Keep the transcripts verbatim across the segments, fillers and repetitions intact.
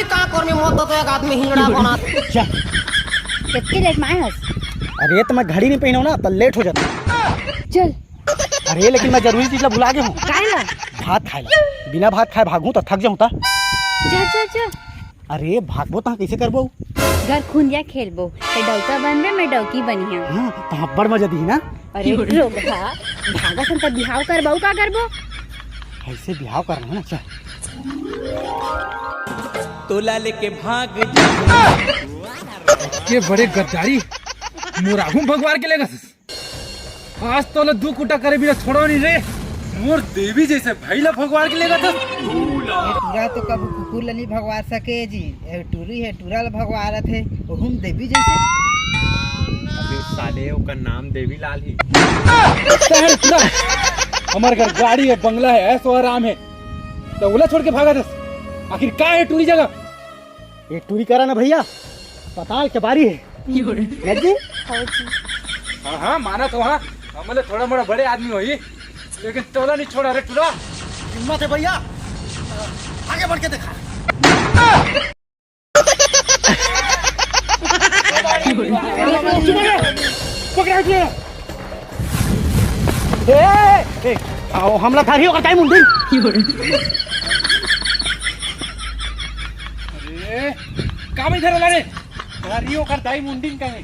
का करनी मत तो एक आदमी हिंगड़ा बना। चल। कितनी लेट में आए हस? अरे, तो मैं घड़ी नहीं पहनू ना, तो लेट हो जाता। चल। अरे, लेकिन मैं जरूरी चीज ला भुला गया हूँ। काहे ला? भात खाए ला। बिना भात खाए भागू तो थक जाऊँ ता। चल, चल, चल। अरे, भागबो तहाँ कैसे करबो? घर खुंदिया खेलबो। ते डौका बनबे, मैं डौकी बनिया। हाँ, तहाँ बड़ मजा दी ना। अरे रोगहा, भागा सन त बिहाव करबो, का करबो? ऐसे बिहाव करना है ना, चल। तोला लेके भाग जा। के बड़े गद्दारी, मोर आगू भगवार के लेगा। आज तो ले दू कुटा करे बिना छोड़ो नहीं रे। मोर देवी जैसे भाई ला भगवार के लेगा था। ए टूरा तो कबू कुकुर ला नहीं भगवार सके जी। ए टूरी है, टूरा ला भगवारत है, ओहुम देवी जैसे। अबे साले, ओकर नाम देवी लाल ही। लगता है टूरा, हमारे घर गाड़ी है, बंगला है, ऐसो आराम है, तो ओला छोड़ के भागा दस। आखिर का है टूरी जगह? ये टूरी करा ना भैया, पताल के बारी है। योरे। नट जी? हाँ जी। हाँ, हाँ, माना तो हाँ, हमले थोड़ा मोड़ा बड़े आदमी होई, लेकिन तोला नहीं छोड़ा रे टूरा। हिम्मत है भैया, आगे बढ़ के दिखा। पकड़ा दिया। ए, ए, ए, आओ, हमला थारी ओकर दाई मुंडी। अरे, का में धरे ला रे? थारी ओकर दाई मुंडी का में।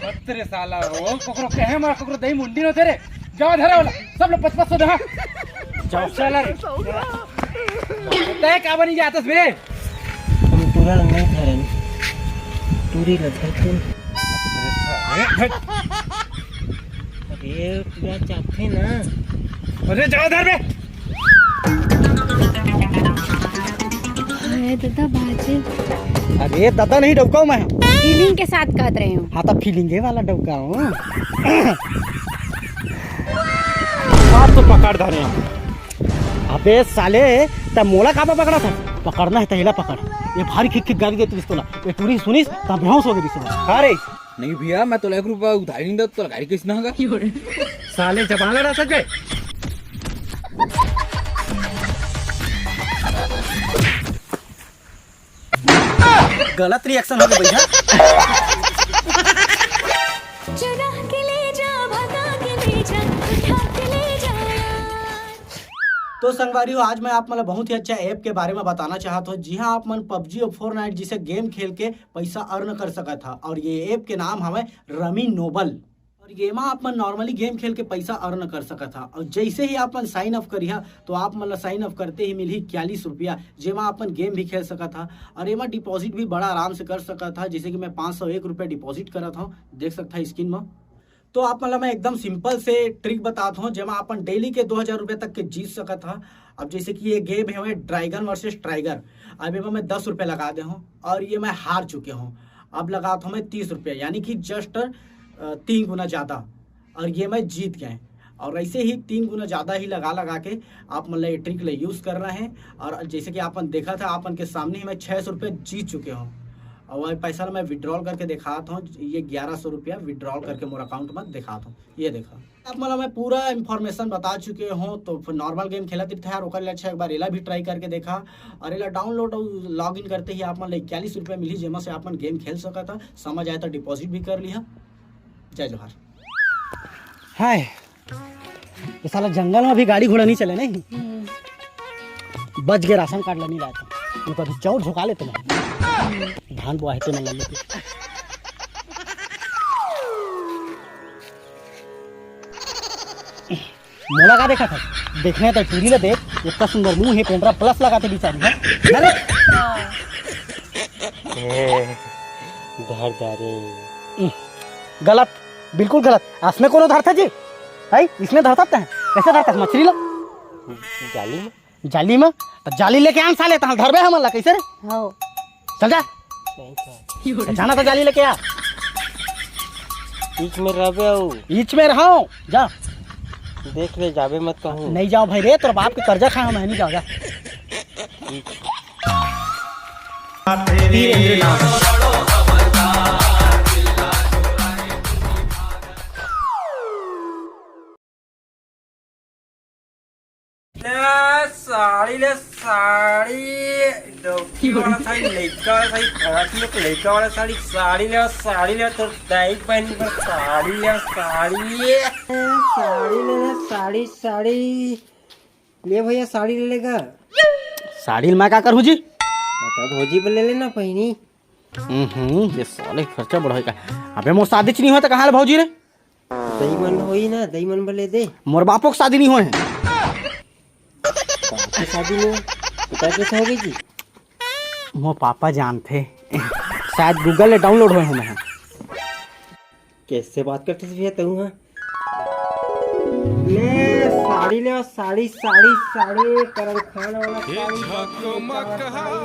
अतरे साला हो, ककरो कहे मार, ककरो दाई मुंडी न होते रे। जाओ धरे वाला, सब लोग पच पच सौ दहा। जाओ साला रे। तय का बनी जातस बे? हम टूरा ल नहीं धरन, टूरी ल धरथन। अरे, अरे, टूरा चाहते ना। अरे, जाओ धर बे। अरे दादा बाजे। अरे दादा नहीं डौकाऊ मैं। फीलिंग के साथ कहत रहे हूँ। हाँ तो फीलिंगे वाला डौकाऊ। बात तो पकड़ धरे हम। अबे साले, त मोला काबर पकड़ा था? पकड़ना है त एला पकड़। ये भारी खिक खिक गाड़ी देती रिस तोला। ये टूरी सुनिस, त बेहोश हो गई रिस तोला। अरे, नहीं भैया, मैं तोला एक रुपया उधारी नहीं देता, तोला गाड़ी कैसे ना होगा? साले जबान लड़ा सके। गलत रिएक्शन हो गया भैया। चुरा के ले जा, भगा के ले जा, उठा के ले जा यार। तो संगवारी हो, आज मैं आप मन ला बहुत ही अच्छा ऐप के बारे में बताना चाहत हूँ। जी हाँ, आप मन पबजी और फोर्टनाइट जैसे गेम खेल के पैसा अर्न कर सकत हा और ये ऐप के नाम हवे रमी नोबल। और ये मा आप मन नॉर्मली गेम खेल के पैसा अर्न कर सकत हा और जैसे ही आप मन साइन अप करिहा तो आप मन ला साइन अप करते ही मिलही इक्यालीस रुपया, जेमा आप मन गेम भी खेल सकत हा और एमा डिपॉजिट भी बड़ा आराम से कर सकत हा। जैसे कि मैं पाँच सौ एक रुपया डिपॉजिट करत हूँ, देख सकता है स्क्रीन में। तो आप मन ला मैं एकदम सिंपल से ट्रिक बतात हूँ, जेमा अपन डेली के दो हजार रुपये तक के जीत सकत हा। अब जैसे कि ये गेम है ड्रैगन वर्सेस टाइगर, अब एमा मैं दस रुपये लगा दे हूँ और ये मैं हार चुके हूँ। अब लगात हूँ मैं तीस रुपये, यानी कि जस्ट तीन गुना ज़्यादा, और ये मैं जीत गए। और ऐसे ही तीन गुना ज़्यादा ही लगा लगा के आप मन ला ये ट्रिक ला यूज़ करना है। और जैसे कि आपन देखा था, आपन के सामने ही मैं छः सौ रुपये जीत चुके हूँ। और वही पैसा ला मैं विड्रॉल करके दिखाता हूँ, ये ग्यारह सौ रुपया विड्रॉल करके मोर अकाउंट में दिखाता हूँ। ये देखा, आप मन ला मैं पूरा इन्फॉर्मेशन बता चुके हूँ। तो नॉर्मल गेम खेलत रहिथे यार, ओकर ले अच्छा एक बार एला भी ट्राई करके देखा। और एला डाउनलोड और लॉग इन करते ही आप मन ला इक्यालीस रुपया मिली, जेमा से आप मन गेम खेल सकत हा। समझ आए तो डिपॉजिट भी कर लिहा। जय जोहार। हाय, ये साला जंगल में भी गाड़ी घोड़ा नहीं चले नहीं। बच गए, राशन कार्ड ला नहीं लाए तो। ये तो अभी चाउर झोंका लेते ना। धान बोआ है ते मन लेते। मोला का देखा था? देखने तो टूरी ला देख, इतना सुंदर मुंह है, पेंड्रा प्लस लगाते बेचारी है। अरे! ए, धर जा रे। गलत, बिल्कुल गलत। असने कोनो धरता जी? है? इसने धरता है? कैसे धरता है? मछली ला? जाली में। जाली में? तो जाली लेके आन साले, तहाँ धरबे हमन ला, कैसे रे? हाँ। चल जा। नहीं था। तो जाना तो जाली लेके आ। बीच में रहबे अउ। बीच में रहो, जा। देख ले, जाबे मत कहूँ। नहीं जाओ भाई रे, तोर बाप के कर्जा खाए हम, नहीं जाओ, जा। ले साड़ी, ले साड़ी, डौकी। लड़की वाला साड़ी, लड़का वाला साड़ी, पाँच लोग लड़का वाला साड़ी, साड़ी ले, साड़ी ले, तोर दाई बहन पर साड़ी ले, साड़ी ले, साड़ी ले, साड़ी, साड़ी। ले भैया, साड़ी ले लेगा। साड़ी ल मैं का करूँ जी? मतलब भौजी पर ले लेना पहिनी। हम्म, ये साले खर्चा बढ़ाई का। अबे मोर शादी च नहीं होय त कहाँ ले भौजी रे? दई मन होई ना, दई मन बले दे। मोर बापो के शादी नहीं होय हे। बाप के शादी में पिता कैसे हो गई जी? मोर पापा जानथे। शायद Google ले download होय हों मैं। कैसे बात करते भैया तू, हाँ? ले साड़ी ले, साड़ी, साड़ी, साड़ी, करम खान वाला साड़ी, झकमक साड़ी।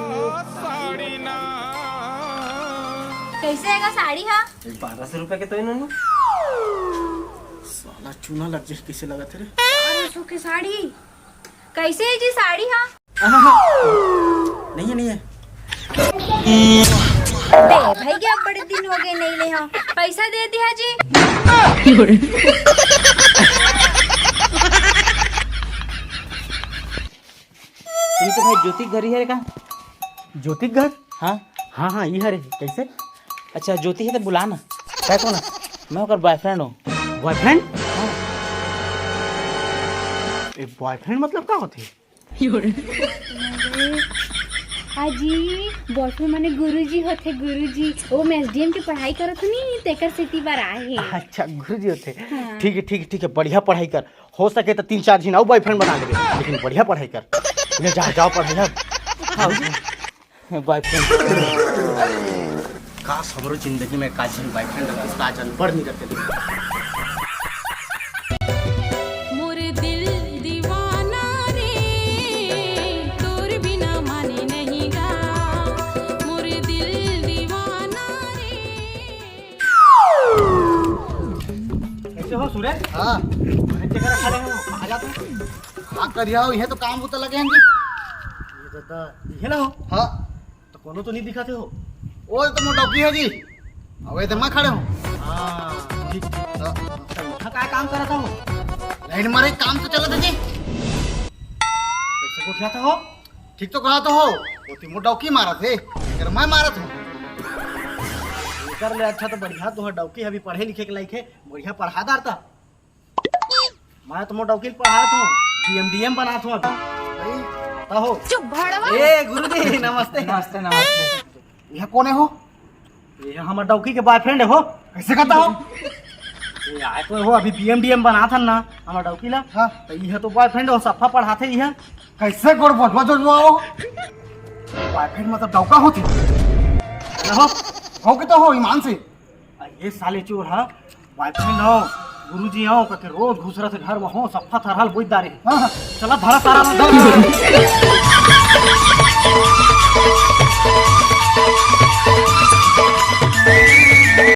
साड़ी ना। कैसे हे गा साड़ी हा? बारह सौ रुपए के तो इन्होंने। साला चूना लग जाए, कैसे लगा तेरे? बारह सौ के साड़ी? कैसे हे जी साड़ी हा? आहा, नहीं है, नहीं है। दे भैया, बड़े दिन हो गए नहीं ले हा। पैसा दे दिया जी। तुम तो भाई ज्योति के घर ही है का? ज्योति के घर? हाँ। हाँ, हाँ, ये हरे। कैसे? अच्छा, ज्योति हे त बुला ना। काय कोन? मैं ओकर boyfriend हों। Boyfriend? हाँ। ए, boyfriend मतलब का होथे? अजी, boyfriend माने गुरुजी होथे, गुरुजी। ओ, मैं S D M के पढ़ाई करत हों नी, तेकर सेती बर आए हे। अच्छा, गुरुजी होथे। हाँ। ठीक है, ठीक है, ठीक है, बढ़िया पढ़ाई कर। हो सके त तीन चार झिन अउ boyfriend बना लेबे, लेकिन बढ़िया पढ़ाई कर। ले जा, जाओ पढ़ ले। हाँ, boyfriend। काश हमरो जिंदगी में का झिन boyfriend रहता, आज अनपढ़ नहीं रहते। मोर दिल दीवाना रे, तोर बिना माने नहीं गा। मोर दिल दीवाना रे। कैसे हो सुरेश? हाँ। अरे, क्या कर रखा है वो? कहाँ जाते हो? हाँ, करिया हो, ये तो काम होता लगे हैं जी। ये तो, तो, ये ना हो? हाँ। तो कोनो तो नहीं दिखाते हो? ओ, तो मोर डौकी है जी। अबे तो मैं खड़े हों। हाँ, ठीक, ठीक। हाँ। तो यहाँ का काम करता हो? लाइन मारे काम तो चलत हे जी। कैसे गोठियात हो? ठीक तो कहत हो। वो तो मोर डौकी मारत हे, अगर मैं मारत हों। एकर ले अच्छा तो बढ़िया तोहर डौकी अभी पढ़े लिखे के लायक हे, बढ़िया पढ़ा डारता। मैं तो मोर डौकी ल पढ़ात हों, B M D M बनात हों अभी। भाई। का हो? चुप भड़वा। ए गुरुजी, नमस्ते। नमस्ते, नमस्ते। ये कोन हे हो? ये हमर डौकी के boyfriend हे हो। कैसे कहता हो? ये आए तो हो, अभी B M D M बनात हन ना, हमर डौकी ला। हाँ। तो ये तो boyfriend हो, सफा पढ़ाथे ये। कैसे गोड़ बजवा जजवा हो? Boyfriend मतलब डौका होथे? ना हो। हो कि तो हो, ईमान से। आ, ये साले चोर हा, boyfriend हो, गुरुजी हो, कथे रोज घुस रथे घर में हो, सफा थरहल बोई डारे। हाँ, हाँ। चला धरा सारा ला, धरा।